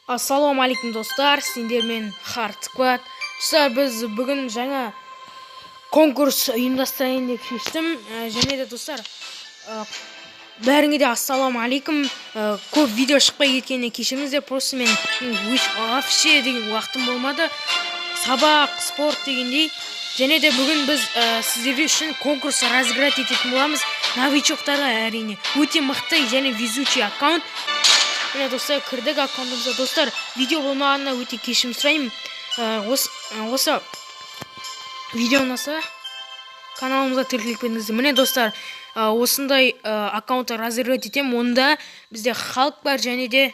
Ассалаумағалейкум, достар! Сендермен Хард Сквад. Достар, біз бүгін жаңа конкурс ұйымдастырайын деп шештім. Және де, достар, бәріңе де ассалаумағалейкум. Көп видео шықпай кеткеніне кешіріңіздер. Просто мен вообще деген уақытым болмады, сабақ, спорт дегендей. Және де бүгін біз сіздер үшін конкурс разыграть ететін боламыз, новичоктарға, әрине. Өте мықты және везучий аккаунт. Міне, достар, кірдік аккаунтымызға. Достар, видео болмағанына өте кешірім сұраймын. Осы видео ұнаса, каналымызға тіркеліп кетіңіздер. Міне, достар, осындай аккаунтты разыграть етемін. Онда бізде Халк бар және де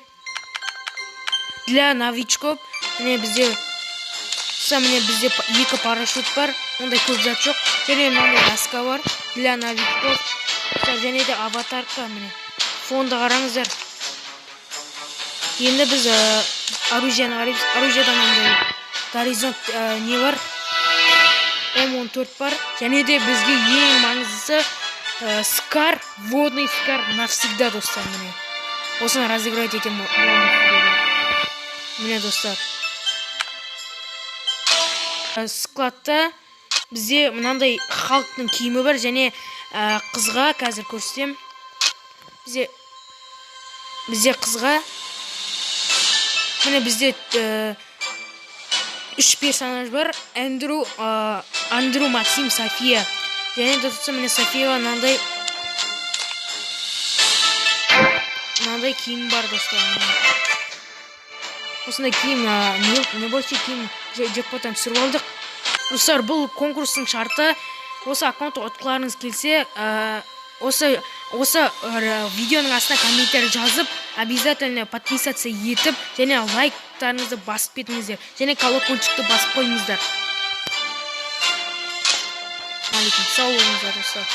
для новичков. Міне, бізде, достар, міне, бізде екі парашют бар, ондай көп зат жоқ. Және мынандай доска бар для новичков. Достар, және де аватарка, міне, фонды қараңыздар. Енді біз оружиені қараймыз. Оружиядан мынандай горизонт, не бар, М14 бар. Және де бізге ең маңыздысы скар, водный скар навсегда. Достар, міне, осыны разыграть етемін боламын сіздерге. Міне, достар, складта бізде мынандай Халктың киімі бар және қызға қазір көрсетемін. Бізде қызға, міне, бізде үш персонаж бар: Андрю, Максим, София. Және де, достар, міне, Софияға мынандай киім бар. Достар, міне. Осындай киім, не больше киім джекпоттан түсіріп алдық. Достар, бұл конкурстың шарты: осы аккаунтты ұтқыларыңыз келсе, осы видеоның астына комментарий жазып, обязательно подписаться етіп және лайктарыңызды басып кетіңіздер және колокольчикті басып қойыңыздар. Алейкум, сау болыңыздар, достар.